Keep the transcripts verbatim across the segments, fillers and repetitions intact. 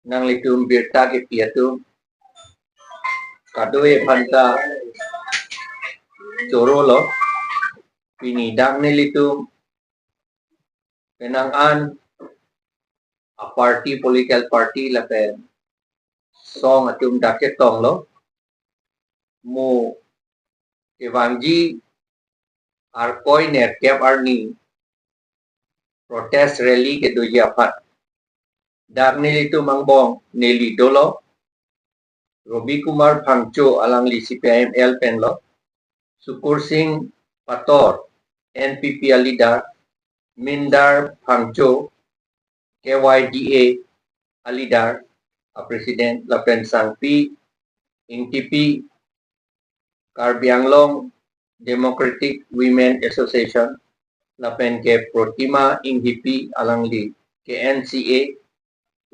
Nanglitum birta kepi atum kadokave aphanta choro lo. Pini dak nelitum penang an a party, political party lapen song atum dak chetonglo. Mo kevangji Arkoi nerkep arni protest rally kedoji aphan dak nelitum angbong neli dolo. Robi Kumar Phangcho, alangli C P I M L pen lo. Sukur Singh Pator, N P P a leader. Mindar Phangcho, K Y D A a leader, a president, lapen Sangpi Ingtipi, Karbi Anglong Democratic Women Association, lapen ke Protima Inghipi, alangli K N C A,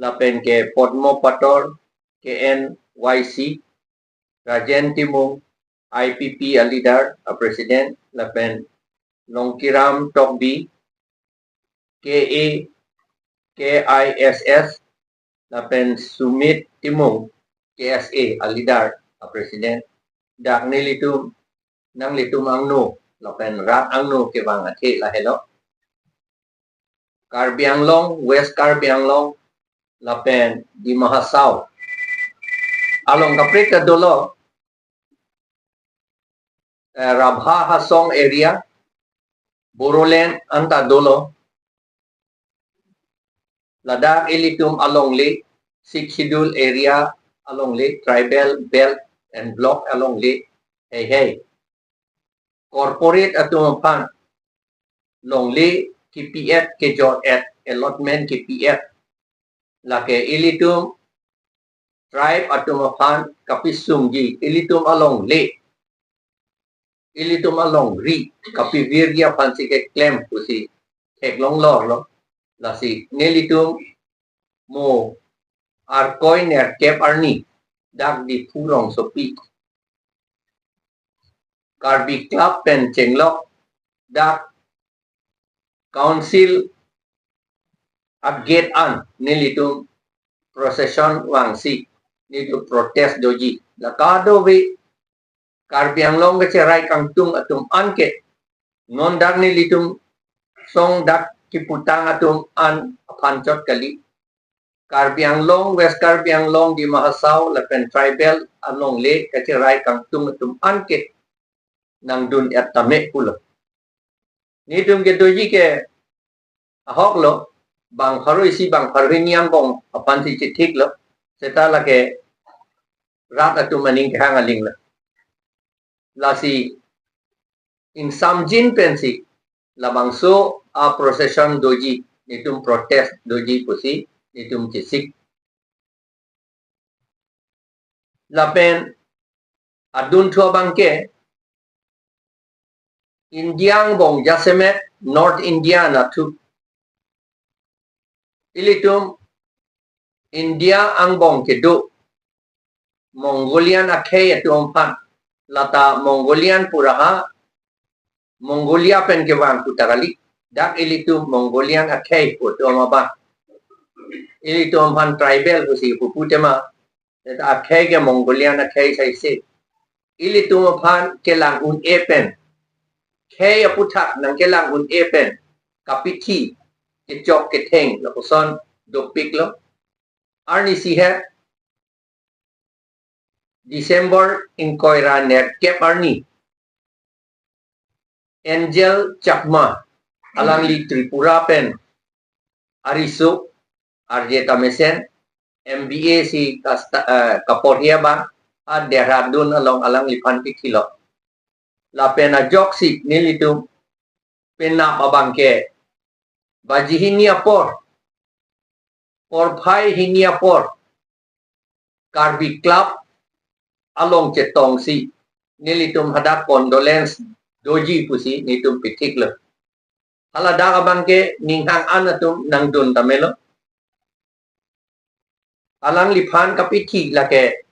lapen ke Podmo Pator, K N Y C, Rajen Timung, I P P a leader, a president, lapen Longkiram Tokbi, K A, K I S S, lapen Sumit Timung, K S A a leader, a president. Dak nelitum, nanglitum angno lapen rat angno kevang athe lahelo. Karbi Anglong, West Karbi Anglong, lapen Dima Hasao along kaprek ta dolo. Eh, Rabha Hasong area, Bodoland anta dolo. Ladak ilitum alongle, Sixth Schedule area alongle, tribal belt and block alongle, heihei. Corporate atum aphan longle kipi-et, kejor-et, allotment kipi-et. Lake ilitum tribe atum aphan kapisungji, ilitum alongle, ilitum alongri kapivirji aphansi keklem pusi theklong lorlo. Lasi nelitum mo Arkoi nerkep arni dak Diphu rongsopi Karbi Club pen chenglok dak council a gate an nelitum procession vangsi nelitum protest doji. La kadokave Karbi Anglong kacherai kangtung atum anke non dak nelitum song dak kiputang atum an aphan chot kali. Karbi Anglong, West Karbi Anglong, Dima Hasao lapen tribal alongle kacherai kangtung atum anke nangdun-et tame pulo. Nelitum kedoji ke ahok lo, bang pharo isi bang pharo hini angbong aphansi chethik lo, seta lake rat atum aning kehang aling lo. Lasi ingsamjin pensi labangso a procession doji, nelitum protest doji pusi nelitum chesik. Lapen adunthu abangke India angbong jasemet North India nathu. Ilitum India angbong kedo Mongolian akhei atum aphan, lata Mongolian pu ra ha Mongolia pen kevang pu ta kali, dak ilitum Mongolian akhei pu atum abang. Ilitum aphan tribal pusi pupu tema, lata akhei ke Mongolian akhei saise. Ilitum aphan kelang un-e pen, khei aputhak nangkelang un-e pen kapithi, kechok ketheng lapuson dopik lo. Arnisi he December ingkoi ra nerkep arni Angel Chakma, alangli Tripura pen ariso, arje ta mesen, M B A si kasta, eh, kaporhi abang, a Dehradun along alangliphan kithilo. Lapen ajoksi nelitum penap abangke baji hini apor, porphai hini apor, Karbi Club along chetongsi nelitum hadak condolence doji pusi nelitum pithik lo. Haladak abangke ninghang an atum nangdun tame lo. Alangliphan kapithi lake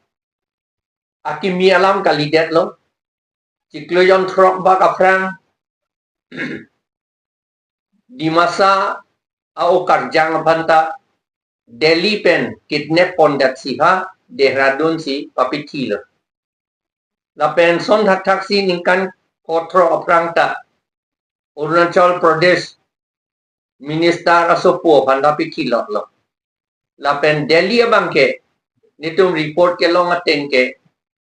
akimi alam kalidet lo. Chiklo jonthrok bak aphrang Dimasa a-okarjang aphanta Delhi pen kidnap pon det si ha Dehradun si papithilo. Lapen son thakthak si ningkan kotro aphrang ta Arunachal Pradesh minister asopo aphan ta pithilotlo. Lapen Delhi abang ke nelitum report kelong ateng ke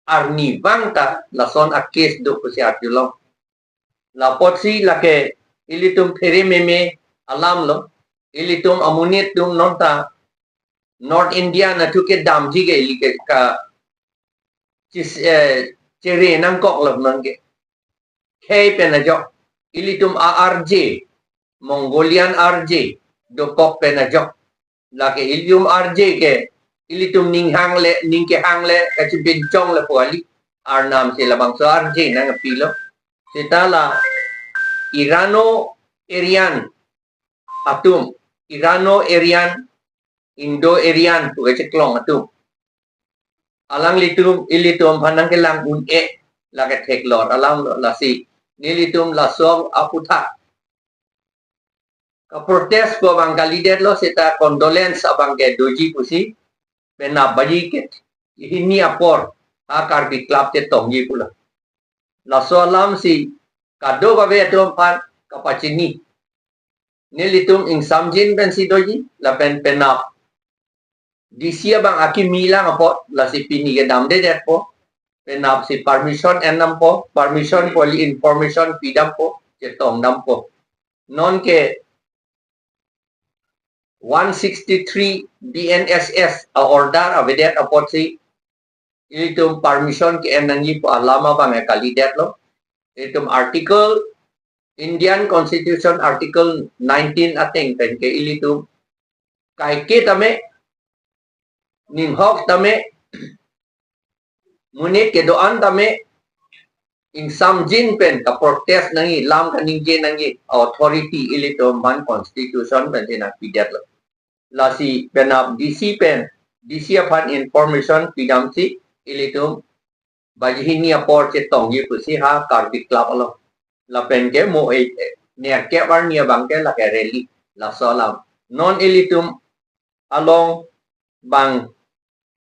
arnivang ta lason a case do pusi arjulong. Lapotsi lake ilitum phere meme alam lo. Ilitum amonit atum non ta North India anatthu kedamji ke ili ke ka chis, eh, chere nangkok lo non ke. Khei pen ajok. Ilitum a R J, Mongolian R J dokok pen ajok. Lake ilitum R J ke ilitum ning hang le, ning kehang le, kachibinchong le puali. Arnam si labangso R J nangpilo. Seta la Irano Aryan atum, Irano Aryan, Indo Aryan pu kacheklong atum. Alanglitum ilitum aphan nangkelang un-e, lake theklor alam lo. Lasi nelitum laso aputhak kaprotest pu abang kalidetlo, seta condolence abang ke doji pusi penap baji ke hini apor ha Karbi Club chetongji pulo. Laso alam si kadokave atum aphan kapachini. Nelitum ingsamjin pensi doji, lapen penap D C abang akimi lang apot, lasi pini kedamdedetpo, penap si permission endampo, permission puali information pidampo, chetongdampo. Non ke one sixty-three B N S S a order avedet apotsi ilitum permission ke-en nangji pu alam abang kalidetlo. Ilitum article, Indian Constitution article nineteen ateng pen ke ilitum kaike tame, ninghok tame, monit kedo-an tame, ingsamjin pen kaprotest nangji, lam kaningje nangji authority ilitum aphan constitution pensi nangpidetlo. Lasi penap D C pen, D C aphan information pidamsi ilitum baji hini apor chetongji pusi ha Karbi Club along. Lapen ke mo e, e, nerkep arni abang ke lake rally, laso alam. Non ilitum along bang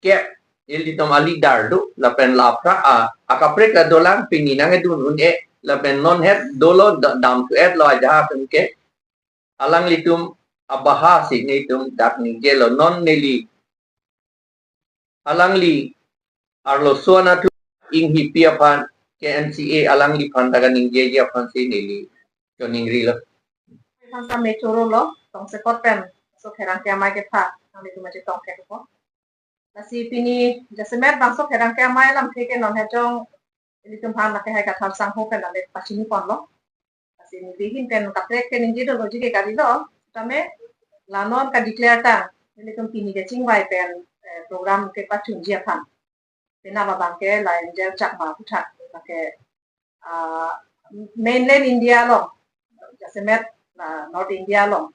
kep ilitum a leader do, lapen la aphrang a, akaprek ta dolang, pini nangkedun un-e, lapen non het dolo da-, damthu-etlo ajahak atum ke. Alanglitum abaha si nelitum dak ningjelo, non neli alangli arloso anatthu inghipi aphan, K N C A alangliphan ta kaningjeji aphansi neli choningrilo. Aphan ta me choro lo, tongsekot pen, so pherangke amei kepha, nanglitum aji tongthek po. Lasi pini jasemet bangso pherangke amei lamthe ke non hejong ilitum aphan lake hai kathar sangho pen lale pachini ponlo. Lasi neli ahin pen kaprek ke ningje doloji ke kalilo, tame la non kadeclare ta, ilitum pini kachingvai pen, eh, program kepachunji aphan. Penap abang ke la Angel Chakma aputhak, lake, ah, mainland India along, jasemet, ah, North India along.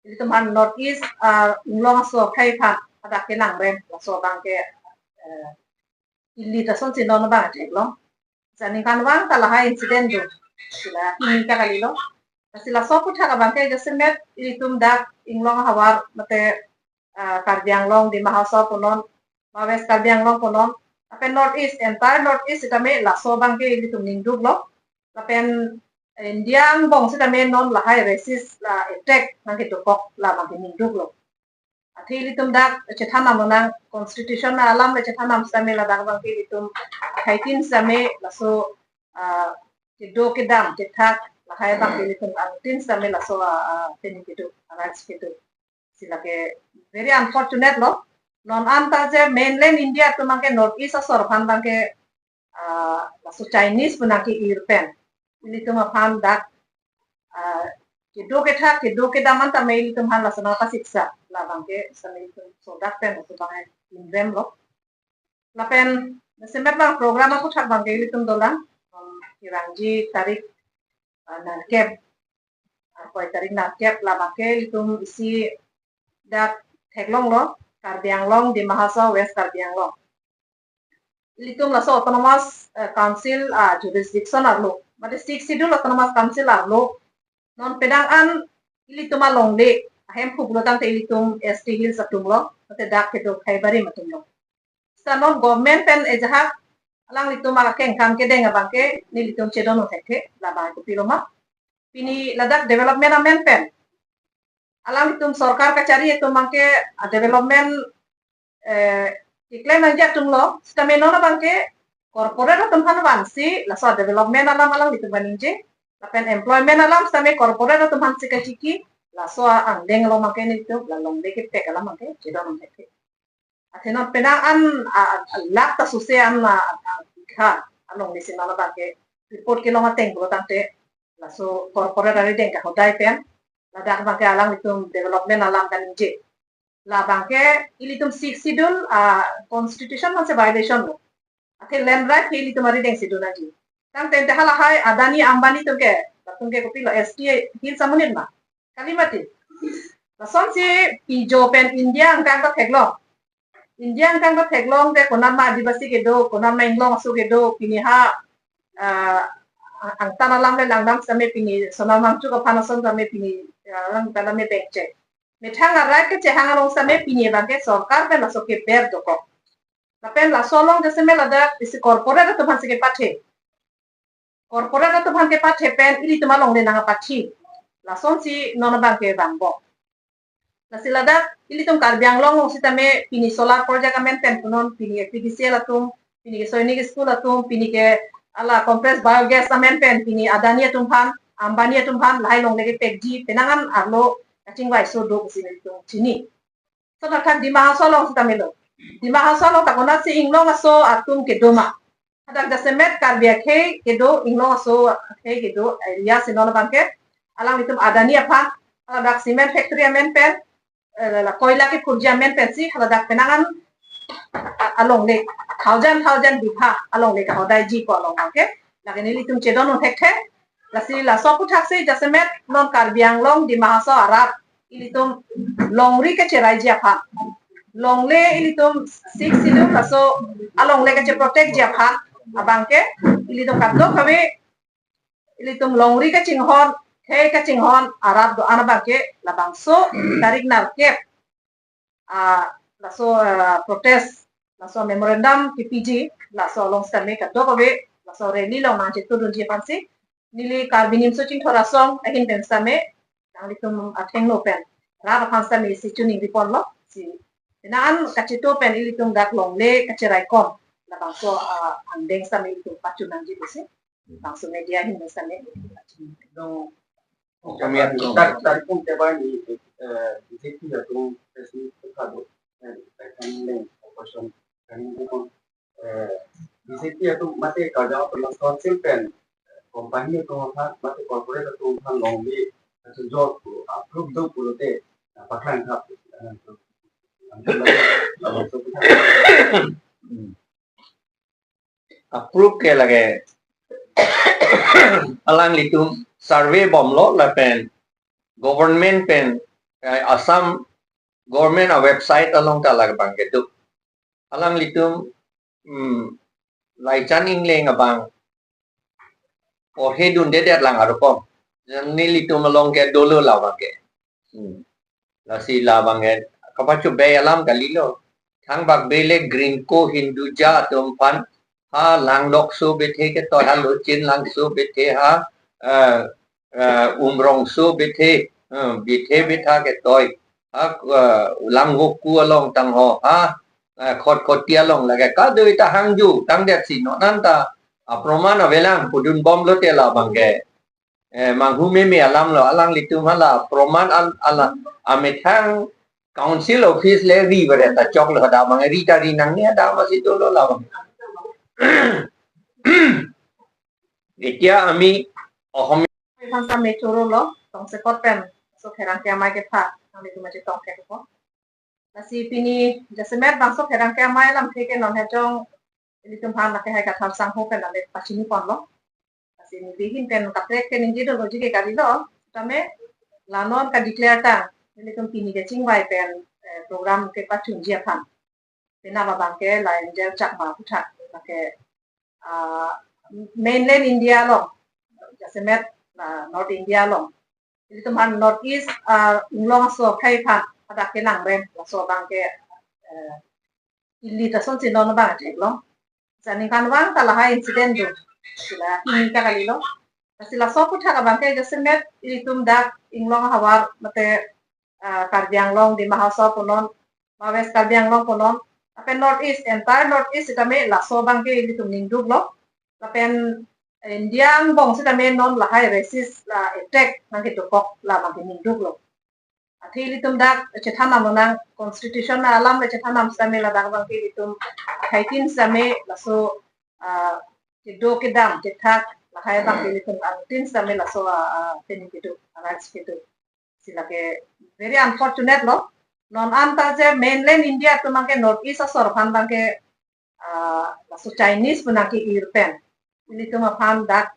Ilitum aphan North East, ah, inglong aso akhei aphan hadak kelang rem, laso abang ke, eh, ili ta sonsi non abang theklong. Sa ningkanvang ta lahai incident do. Sila hini ta kalilo. Lasi laso aputhak abang ke jasemet ilitum dak inglong ahavar mate, ah, Karbi Anglong, Dima Hasao punon, ma West Karbi Anglong punon, lapen North East, entire North East sitame laso abang ke ilitum ningduklo. Lapen India angbong sitame non lahai racist la attack nangkedokok la abang ke ningduklo. Athe ilitum dak chethan nam nang constitution alam le chethan nam sitame ladak abang ke ilitum akheitin sitame laso, ah, kedo kedam kethak lahai abang ke ilitum angtin sitame laso, ah, ah, pen kedo, rights kedo. Sila ke very unfortunate lo. Non anta je mainland India atum abang ke North East asor aphan abang ke, ah, laso Chinese pu nangke-ir pen ilitum aphan dak, ah, kedo kethak, kedo kedam anta me ilitum aphan laso nangpasiksa, la abang ke sitame ilitum sodak pen laso abang inremlo. Lapen jasemet abang program aputhak abang ke ilitum dolang, um, kerangji tarik, ah, nerkep, ah, koi tarik nerkep la abang ke ilitum isi dak theklonglo, Karbi Anglong, Dima Hasao, West Karbi Anglong. Ilitum laso autonomous, eh, council, ah, jurisdiction arlo, mate Sixth Schedule autonomous council arlo, non pedangan ilitum alongle Ahemphu pulo tangte ilitum S T Hills atum lo, mate dak kedo Khaibarim atum lo. Seta non government pen ejahak alanglitum akengkam kedeng abangke nelitum chedon un thekthe, labang kopilo ma. Pini ladak development amen pen alanglitum sorkar kachari atum abangke, ah, development, eh, declare nangji atum lo, sitame non abangke corporate atum aphan vansi laso development alam alanglitum kaningje, lapen employment alam sitame corporate atum aphansi kachiki, laso angdeng along abangke nelitum la longle kepek alam abangke chedon un thekthe. Athe non penang an, ah, ah, lakh ta suse an, ah, ah, bigha alongle si non abangke report kelong ateng pulo tangte laso corporate arideng kahodai pen ladak abangke alanglitum development alam kaningje. Labangke ilitum Sixth Schedule, ah, constitution aphansi violation lo. Athe land right ke ilitum arideng si do nangji. Tangte te halahai Adani Ambani atum ke, latum ke kopilo S T Hills amonit ma? Kali mati. Lasonsi pijo pen India angkang ta theklong. India angkang ta theklong te konat ma Adivasi kedo, konat ma Inglong aso kedo, pini ha, ah, angtan alam le langdam sitame pini Sonam Wangchuk aphan ason sitame pini, ah, langdam le bengche. Methang a-right kechehang along sitame pini abangke sorkar pen laso keber dokok. Lapen laso along jasemet ladak isi corporate atum aphansi kepathe. Corporate atum aphan kepathe pen ilitum alongle nangpathi. Lasonsi non abangke vangbom. Lasi ladak ilitum Karbi Anglong along sitame pini solar project amen pen punon, pini P D C L atum, pini ke Sainik School atum, pini ke ala compressed biogas amen pen, pini Adani atum aphan, Ambani atum aphan, lahai longle kepekji, penang an arlo kachingvai so do pusi nelitum chini. Seta thak Dima Hasao along sitame lo. Dima Hasao along ta konatsi Inglong aso atum kedo ma? Hadak jasemet Karbi akhei kedo, Inglong aso akhei kedo area si non abangke alanglitum Adani aphan, ladak cement factory amen pen, eh, la koila kephurji amen pensi ladak penang an, a-, alongle thousand thousand bigha alongle kahodaiji ko along abangke lake nelitum chedon un thekthe. Lasi laso aphuthaksi jasemet non Karbi Anglong Dima Hasao arat ilitum longri kacheraiji aphan, longle ilitum Sixth Schedule laso alongle kacheprotectji aphan abangke ilitum kadokave ilitum longri kachinghon, khei kachinghon arat do-an abangke labangso tarik nerkep, ah, laso, ah, protest, laso memorandum kepiji, laso along sitame kadokave laso rally along nangchetudunji aphansi neli Karbi Nimso Chingthor Asong ahin pen sitame nanglitum athengno pen rat aphan sitame isi choningri ponlo, si penang an kacheto pen ilitum dak longle kacherai kom labangso, ah, angdeng sitame ilitum pachun nangji pusi bangso media ahin pen sitame. Dong. Kami tar, tar kum te ba ni, eh, B J P atum press meet kado, eh, kan leng operation kan ni ko, eh, B J P atum mate Karbi Anglong Autonomous Council pen, eh, company atum aphan mate corporate atum aphan longle kachojor pu approve do pulote, eh, paklang thap. Hmm. Approve ke lake alanglitum survey bomlo lapen government pen, eh, Assam government a-website along ta labangke do. Alanglitum, hmm, Laichan Engleng abang porhedundedet lang arukom. Nelitum along ke dolo labangke. Hmm. Lasi labangke kapachobei alam kalilo. Thangbak bele Greenko Hinduja atum aphan ha Langlokso bethe ketoi, ha Lochin Langso bethe, ha, eh, eh, Umrongso bethe, eh, bethe betha ketoi, ha, eh, Langvoku along tangho, ha, eh, Khatkhati along lake kadokave ta hangju tangdet si non anta, ah, proman avelang pudun bomlote labangke. Eh, manghu meme alam lo, alanglitum hala proman al-, ala, amethang council office le ri bare ta choklo, hadak abang ri ta ri nangne, hadak masi dolo labang. Etia ami Ohom aphan sitame choro lo, tongsekot pen so pherangke amei kepha nanglitum aji tongthek ko. Lasi pini jasemet bangso pherangke amei alamthe ke non hejong ilitum aphan lake hai kathar sangho pen lake pachini ponlo. Lasi neli ahin pen kaprek ke ningje doloji ke kalilo, tame la non ka-declare ta ilitum pini kachingvai pen, eh, program kepachunji aphan. Penap abangke la Angel Chakma aputhak, lake, ah, mainland India along, jasemet, ah, North India along ilitum aphan North East, ah, inglong aso akhei aphan hadak kelang rem laso abangke, eh, ili ta sonsi non abang theklong. Sa ningkan vang ta lahai incident do. Sila ini ta kalilo. Sila so aputhak abangke jasemet ilitum dak inglong ahavar mate, ah, Karbi Anglong, Dima Hasao punon, ma West Karbi Anglong punon, lapen North East, entire North East sitame laso abangke ilitum ningduklo. Lapen India angbong sitame non lahai racist la attack nangkedokok la abangke ningduklo. Athe ilitum dak chethan nam nang constitution alam le chethan nam sitame ladak abangke ilitum akheitin sitame laso, ah, kedo kedam kethak lahai abangke ilitum angtin sitame laso, ah, ah, teni kedo, rights kedo. Sila ke very unfortunate lo. Non anta je mainland India atum abangke North East asor aphan abangke, ah, laso Chinese pu nangke-ir pen ilitum aphan dak,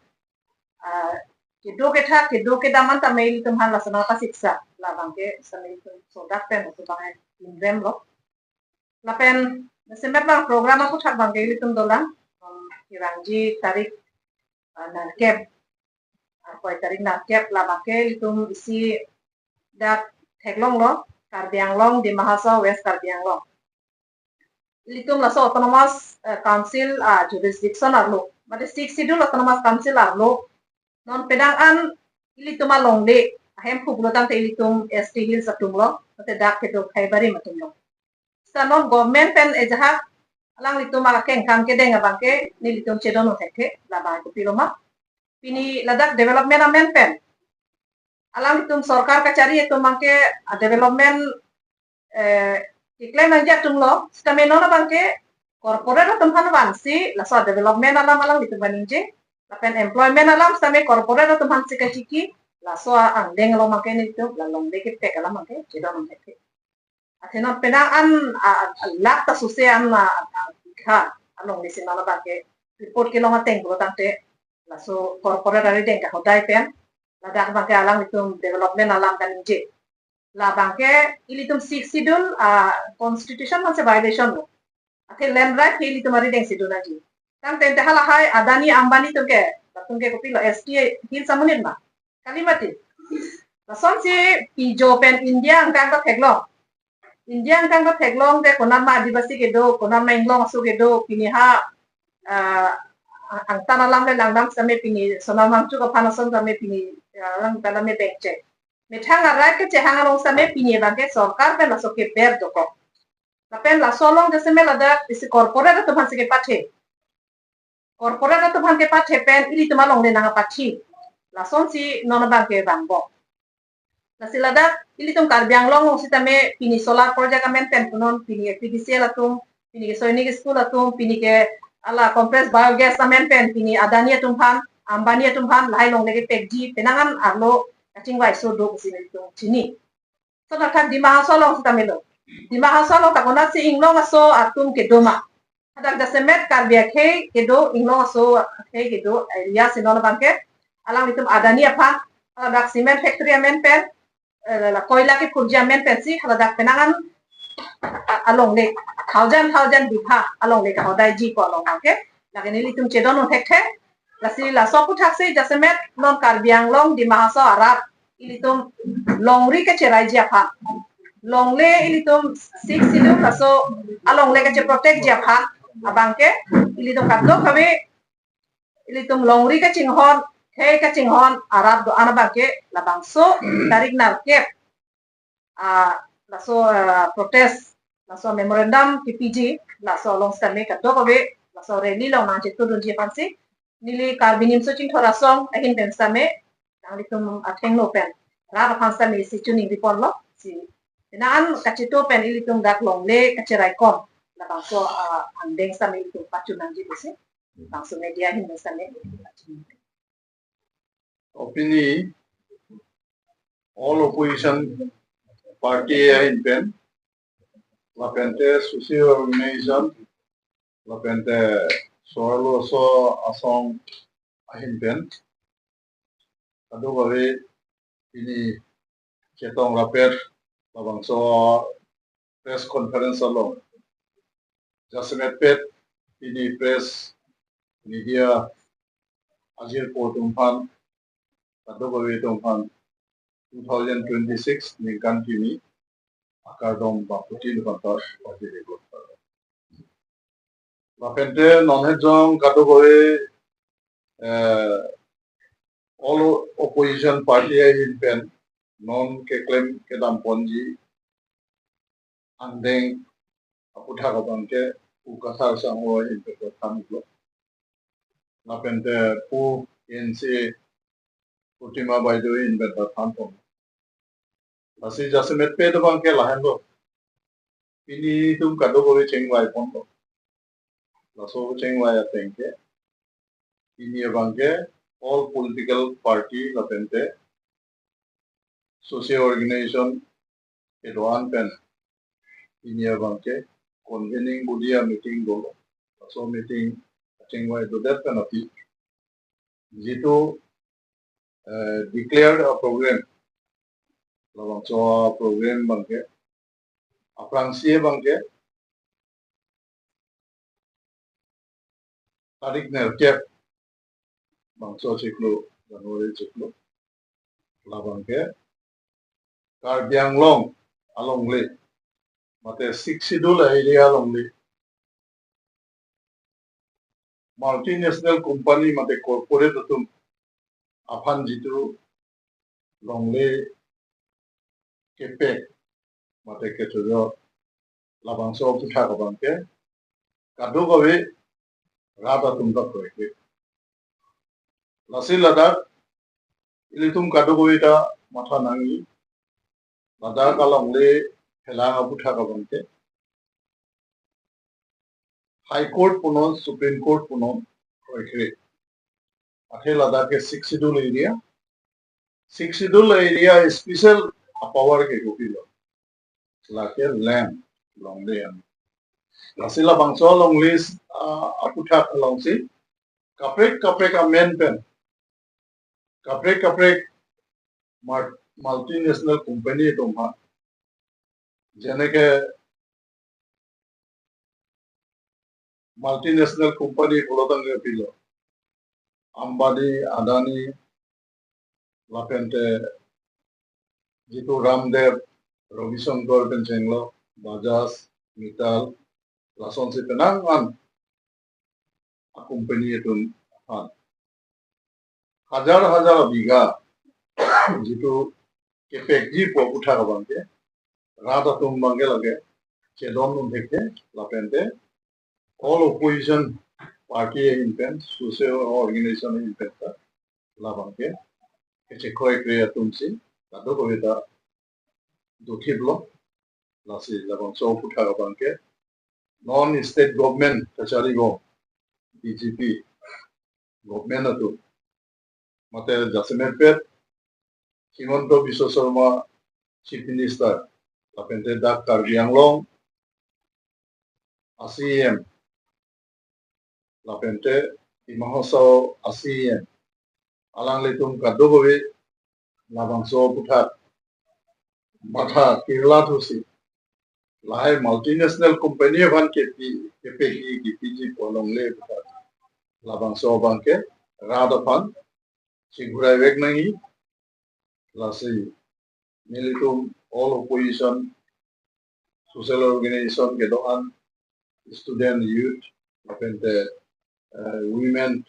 ah, kedo kethak, kedo kedam anta me ilitum aphan laso nangpasiksa la abangke sitame ilitum sodak pen laso abang inrem lo. Lapen jasemet abang program aputhak abangke ilitum dolang, um, Irangji tarik, ah, nerkep, ah, koi tarik nerkep la abangke ilitum isi dak theklonglo, Karbi Anglong, Dima Hasao, West Karbi Anglong. Ilitum laso autonomous, eh, council, ah, jurisdiction arlo, mate Sixth Schedule autonomous council arlo, non penang an ilitum alongle ahemphu pulo tangte ilitum S T Hills atumlo, mate dak kedo Khaibarim atumlo. Sa non government pen ejahak alanglitum akengkam kedeng abangke nelitum chedon un thekthe, labang kopilo ma. Pini ladak development amen pen alanglitum sorkar kachari atum abangke, ah, development, eh, keklem nangji atumlo, sitame non abangke corporate atum aphan vansi laso development alam alanglitum vaningje, lapen employment alam sitame corporate atum aphansi kachiki, laso angdeng along abangke nelitum la longle kepek alam abangke chedon un thekthe. Athe non penang an, ah, ah, lakh ta suse an, ah, ah, bigha alongle si non abangke report kelong ateng pulo tangte laso corporate arideng kahodai pen ladak abangke alanglitum development alam kaningje. La abangke ilitum Sixth Schedule, ah, constitution aphansi violation lo. Athe land right ke ilitum arideng si do nangji. Tangte te halahai Adani Ambani atum ke, latum ke kopilo S T Hills amonit ma? Kali mati. Lasonsi pijo pen India angkang ta theklong. India angkang ta theklong te konat ma Adivasi kedo, konat ma inglong aso kedo, pini ha, ah, angtan alam le langdam sitame pini Sonam Wangchuk aphan ason sitame pini, ah, lang ta lame bengchek. Methang a-right kechehang along sitame pini abangke sorkar pen laso keber dokok. Lapen laso along jasemet ladak isi corporate atum aphansi kepathe. Corporate atum aphan kepathe pen ilitum alongle nangpathi. Lasonsi non abangke vangbom. Lasi ladak ilitum Karbi Anglong along sitame pini solar project amen pen punon, pini ke P D C L atum, pini ke Sainik School atum, pini ke ala compressed biogas amen pen pini Adani atum aphan, Ambani atum aphan lahai longle kepekji, penang an arlo kachingvai so do pusi nelitum chini. So, ladak Dima Hasao along sitame lo. Dima Hasao along ta konatsi inglong aso atum kedo ma? Hadak jasemet Karbi akhei kedo, inglong aso akhei kedo area si non abangke alanglitum Adani aphan, ladak cement factory amen pen, eh, la koila kephurji amen pensi ladak penang an, a-, alongle thousand thousand bigha alongle kahodaiji ko along abangke lake nelitum chedon un thekthe. Lasi laso aputhak si jasemet non Karbi Anglong, Dima Hasao arat ilitum longri kacheraiji aphan, longle ilitum Sixth Schedule laso alongle kacheprotectji aphan abangke ilitum kadokave ilitum longri kachinghon, khei kachinghon arat do-an abangke labangso tarik nerkep, ah, laso, ah, protest, laso memorandum kepiji, laso along sitame kadokave laso rally along nangchetudunji aphansi neli Karbi Nimso Chingthor Asong ahin pen sitame nanglitum athengno pen rat aphan sitame isi choningri ponlo, si penang an kacheto pen ilitum dak longle kacheraikom labangso, ah, angdeng sitame ilitum pachun nangji pusi bangso media ahin pen sitame. O pini all opposition party ahin pen, lapente social organization, lapente Soarlo Aso Asong ahin pen, kadokave pini chetong rapet labangso press conference along jasemet pet pini press media ajirpo atum aphan, kadokave atum aphan two thousand twenty-six ningkan kimi akardom bangphutin aphan ta pajir-iklo. Lapente non hejong kadokave, eh, all opposition party ahin pen non keklem kedam ponji angdeng aputhak abangke Pu Kathar Sangho ahin pen ta than-iklo. Lapente Pu N C Protima Baideo ahin pen ta than pon. Lasi jasemet pet abangke lahenlo. Pini itum kadokave chingvai ponlo. Laso chingvai ateng ke, pini abangke all political party lapente social organization kedo-an pen pini abangke convening body a-meeting dolo. Laso meeting achingvai dodet pen aphi jitu, eh, declared a-program, labangso a-program abangke, aphrangsi abangke tarik nerkep bangso chiklo, January chiklo, labangke Karbi Anglong alongle, mate Sixth Schedule area alongle, multinational company mate corporate atum aphan jitu longle kepek mate kechojor, labangso aputhak abangke kadokave rat atum ta kroikre. Lasi ladak ilitum kadokave ta matha nangji, ladak alongle phelang aputhak abangke High Court punon, Supreme Court punon kroikre. Athe ladak ke Sixth Schedule area. Sixth Schedule area special a-power ke kopilo? Lake land, longle an. Lasi labangso longle, ah, aputhak alongsi kaprek kaprek amen pen kaprek kaprek mar-, multinational company atum ha, jeneke multinational company pulo tangte pilo, Ambani, Adani, lapente jitu Ramdev, Ravi Shankar pen chenglo, Bajaj, Mittal, lasonsi penang an a-company atum aphan hajar hajar bigha jitu kepekji pu aputhak abangke rat atum abangke lake chedondun thekthe, lapente all opposition party ahin pen, social organization ahin pen ta labangke kachekroikre atumsi kadokave ta dothiplo. Lasi labangso aputhak abangke non state government kachari bom, B J P government atum, mate jasemet pet Himanta Biswa Sarma Chief Minister, lapente dak Karbi Anglong a-C E M, lapente Dima Hasao a-C E M, alanglitum kadokave labangso aputhak matha kirla thusi, lahai multinational company aphan kepi, kepekji, kepiji pu alongle aputhak labangso abangke rat aphan chinghurai vek nangji. Lasi nelitum all opposition, social organization kedo-an, student, youth, lapente, eh, women,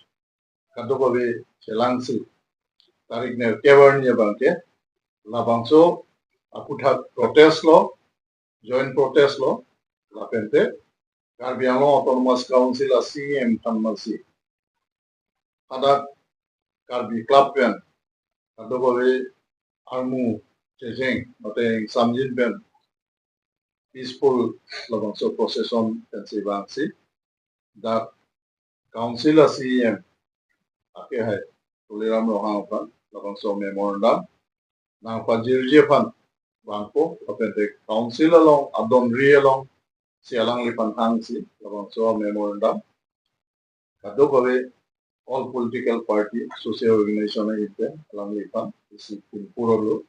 kadokave chelangsi tarik nerkep arni abangke labangso aputhak protest lo, joint protest lo, lapente Karbi Anglong Autonomous Council a-C E M aphan masi hadak Karbi Club pen kadokave armu checheng mate ingsamjin pen peaceful labangso procession pensi vangsi dak Council a-C E M akehai Tuliram Ronghang aphan labangso memorandum nangpajirji aphan vangpo, lapente Council along adonri alongsi alangliphan hangsi labangso memorandum kadokave all political party, social organization ahin pen alangliphan isi pinpurlo.